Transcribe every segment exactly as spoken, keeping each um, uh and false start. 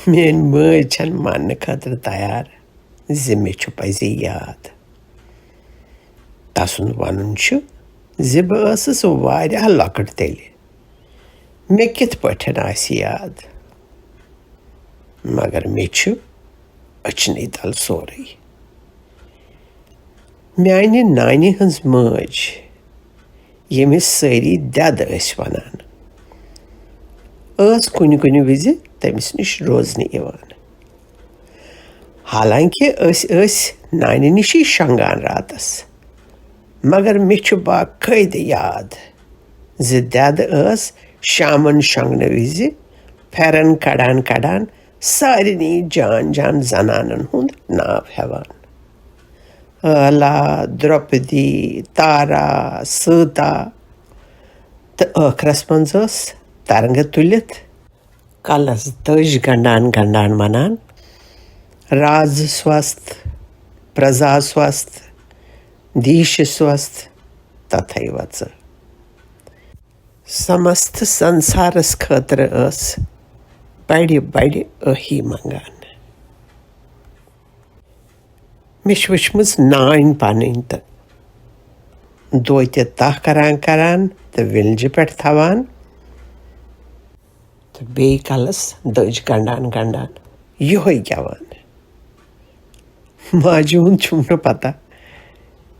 میٲنۍ مٲج چھَنہٕ ماننہٕ خٲطرٕ تیار زِ مےٚ چھُ پزی یاد۔ تسُنٛد ونُن چھُ زِ بہٕ ٲسٕس واریاہ لۄکٕٹ تیٚلہِ۔ مےٚ کِتھ پٲٹھۍ آسہِ یاد؟ مگر مےٚ چھُ أچھنٕے تل سورُے۔ میانہِ نانہِ ہٕنٛز مٲج، ییٚمِس سٲری دٮ۪د ٲسۍ ونان، ٲس کُنہِ کُنہِ وِزِ تٔمِس نِش روزنہِ یِوان۔ حالانکہِ أسۍ ٲسۍ نانہِ نِشی شۄنٛگان راتس، مگر مےٚ چھُ باقٲعدٕ یاد زِ دٮ۪د ٲس شامن شۄنٛگنہٕ وِزِ پھٮ۪رن کڑان کڑان سارنٕے جان جان زنانن ہُنٛد ناو ہٮ۪وان۔ ٲلا، درٛوپدی، تارا، سیتا تہٕ ٲخرس منٛز ٲس ترنٛگہٕ تُلِتھ کلس دٔج گنڈان گنڈان ونان، "راز سوست، پرزا سوست، دیش سوست، تتھے وژٕ۔" سمست سنسارس خٲطرٕ ٲس بڑِ بڑِ ٲہی منگان۔ مےٚ چھِ وٕچھمٕژ نانۍ پنٕنۍ تہٕ دوتہِ تاہ کران کران تہٕ وِلجہِ پٮ۪ٹھ تھاوان تہٕ بیٚیہِ کلس دٔج گنڈان گنڈان یِہوٚے گٮ۪وان۔ ماجہِ ہُنٛد چھُم نہٕ پتہ،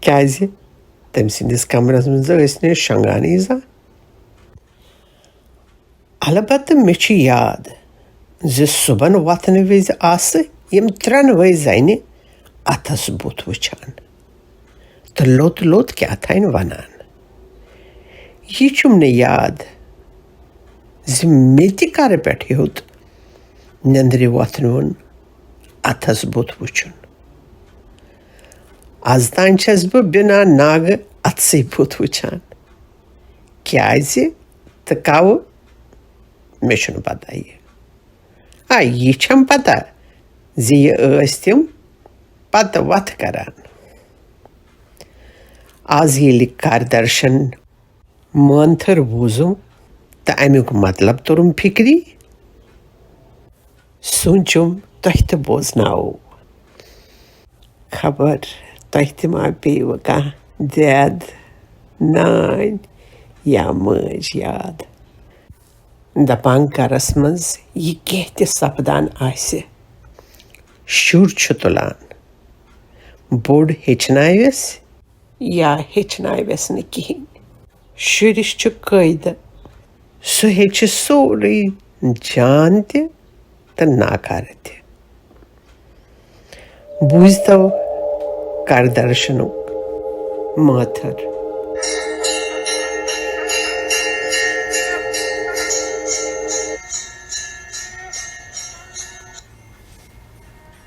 کیازِ تٔمۍ سٕنٛدِس کمرس منٛز ٲسۍ نہٕ أسۍ شۄنٛگانٕے زانٛہہ۔ البتہٕ مےٚ چھُ یاد زِ صُبحن وۄتھنہٕ وِزِ آسہٕ یِم ترٛٮ۪نوَے زنہِ اتھس بُتھ وٕچھان تہٕ لوٚت لوٚت کیٛاہ تام ونان۔ یہِ چھُم نہٕ یاد زِ مےٚ تہِ کرٕ پٮ۪ٹھ ہیوٚت نیندرِ وۄتھنہٕ وُن اتھس بُتھ وٕچھُن۔ از تام چھَس بہٕ بنا ناگہٕ اتھسٕے بُتھ وٕچھان۔ کیازِ تہٕ کَوٕ؟ مےٚ چھُنہٕ پتہ یہِ۔ آ، یہِ چھَم پتہ زِ یہِ ٲسۍ تِم پتہٕ وتھ کران۔ از ییٚلہِ کردرشن مٲنتھٕر بوٗزُم تہٕ اَمیُک مطلب توٚرُم فِکرِ، سوٗنٛچُم تۄہہِ تہِ بوزناوو۔ خبر تۄہہِ تہِ ما پیٚیِوٕ کانٛہہ دٮ۪د، نانۍ یا مٲج یاد؟ دپان گرس منٛز یہِ کینٛہہ تہِ سپدان آسہِ، شُر چھُ تُلان، بوٚڑ ہیٚچھناوٮ۪س یا ہیٚچھناوٮ۪س نہٕ کِہیٖنۍ۔ شُرِس چھُ قٲعدٕ، سُہ ہیٚچھِ سورُے جان تہِ تہٕ ناکارٕ تہِ۔ بوٗزتو کردرشنُک مٲتھٕر۔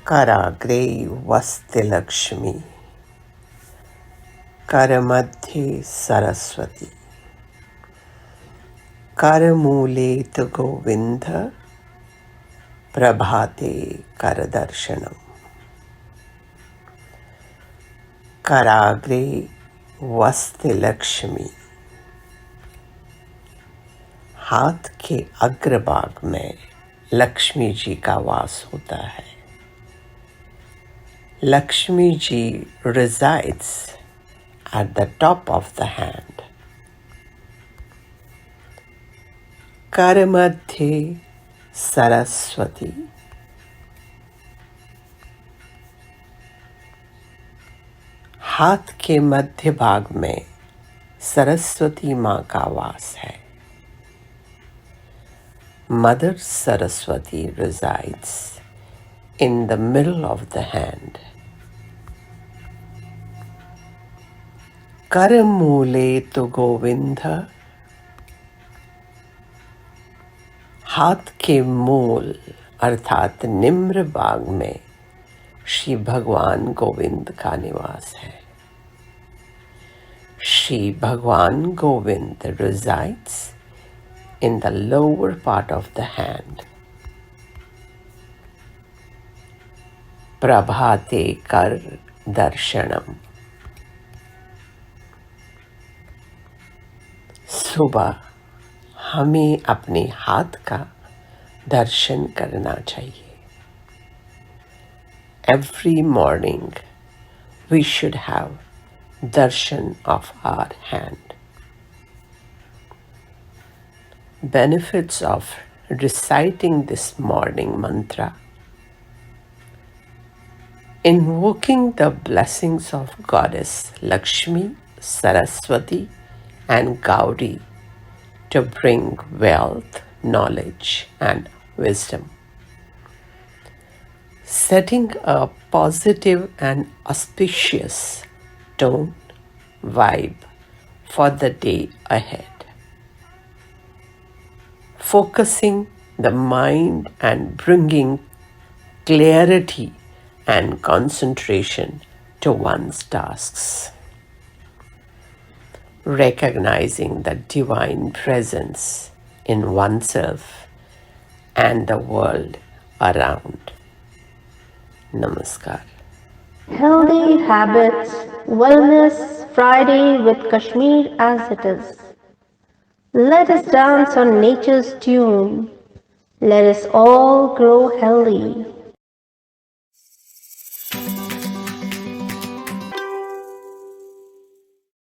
कराग्रे वसति लक्ष्मी, करमध्ये सरस्वती, करमूले तु गोविन्द, प्रभाते करदर्शनम्। कराग्रे वसति लक्ष्मी, हाथ के अग्रभाग में लक्ष्मी जी का वास होता है। Lakshmi ji resides at the top of the hand। करमध्ये Saraswati, हाथ के मध्य भाग में सरस्वती माँ का वास है। Mother Saraswati resides in the middle of the hand. करमूले तु गोविन्द, हाथ के मूल अर्थात निम्न भाग में श्री भगवान गोविंद का निवास है। Shri Bhagwan Govind resides in the lower part of the hand. प्रभाते कर दर्शनम। सुबह हमें अपने हाथ का दर्शन करना चाहिए। Every morning we should have darshan of our hand. Benefits of reciting this morning mantra: invoking the blessings of Goddess Lakshmi, Saraswati, and Gauri to bring wealth, knowledge, and wisdom. Setting a positive and auspicious tone, vibe for the day ahead. Focusing the mind and bringing clarity and concentration to one's tasks. Recognizing the divine presence in oneself and the world around. Namaskar. Healthy Habits Wellness Friday with Kashmir as it is. Let us dance on nature's tune. Let us all grow healthy.